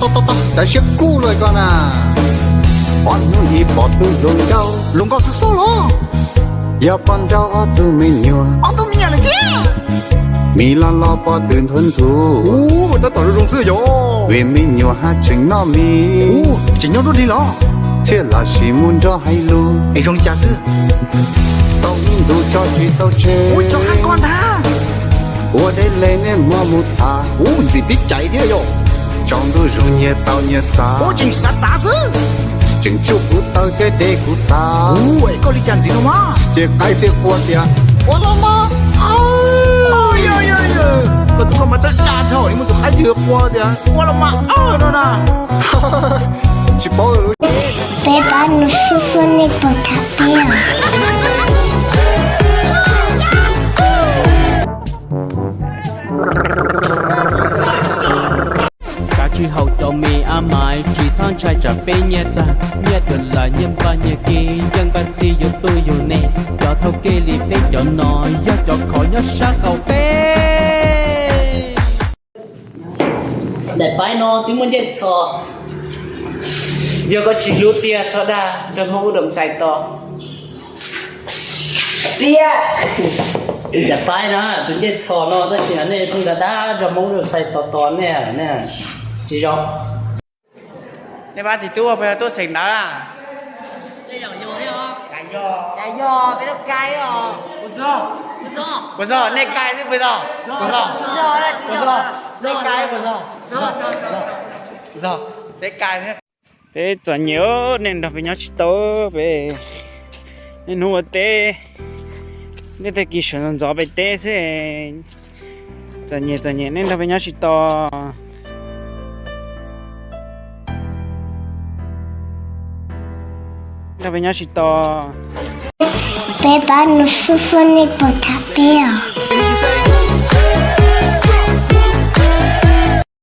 Tau tau tau, tais siab kub lawm koj na. Ob hnub ib pom tus hluas nkauj. Hluas nkauj xwb xwb los? Yog poj nrauj ob tug me nyuam. Ob tug me nyuam lawm thiab. Mis los los pom twb nthuav nthuav. Tab tom zoo zoo xwb yog. Vim me nyuam haj tseem noj mis. Tseem nyob nruab dig los? Thiab los sis mus nrog hais lus. Es zoo li cas xwb? Tau ib ntus tso tsis tau tseg. Ua deb le niaj hmo mus tham. Ntxim tib caiv thiab yog. Tsaus ntuj zoo nyias tau nyias xav. Tseem xav xav xwb. Tseem tsuj kuv taw thiab de kuv taw. Koj li cas ntxim no mas. Ces qaib thiaj qua tias, ua los mas. Koj tus koj mas txawj zaj dhau li, muaj tus qaib twg qua tias ua los mas no na. Tsis paub. Peb pab nus xub xub nej puas tham peb? Kav tsij haus cov me ab mais, tsis txhob ntshai tsam peb nyiaj tag, nyiaj twm lawm nyiaj npaj nyiaj kib, yeej npaj txhij yug tub yug nis. Cov thauj kev li peb cov no yog cov khov nyob sab qaum teb. Daim paib no twb muaj ncej txhos, yog koj tsis hlub tiag txhob dag, nrog Hmoob ub dam xais tos. Txiab, daim paib no tus ncej txhos no tab sis nej thooj dag dag nrog Hmoob ub dam xais tos tos nej, nej tsis zoo. Nej pab txiv tub puas yog tuaj xeem ntawv a? Puas txog? Nej kais thiab puas txog? Puas txog? Nej kais puas txog? Puas txog? Nej kais thiab. Peb txom nyem, nej nrog peb nyob tsis tau, peb, niaj hnub ua teb, nej tag kis sawv ntxov ntxov pem teb xwb. Txom nyem txom nyem, nej nrog peb nyob tsis tau. Nrog peb nyob tsis tau. Peb pab nus xub xub nej puas tham peb os?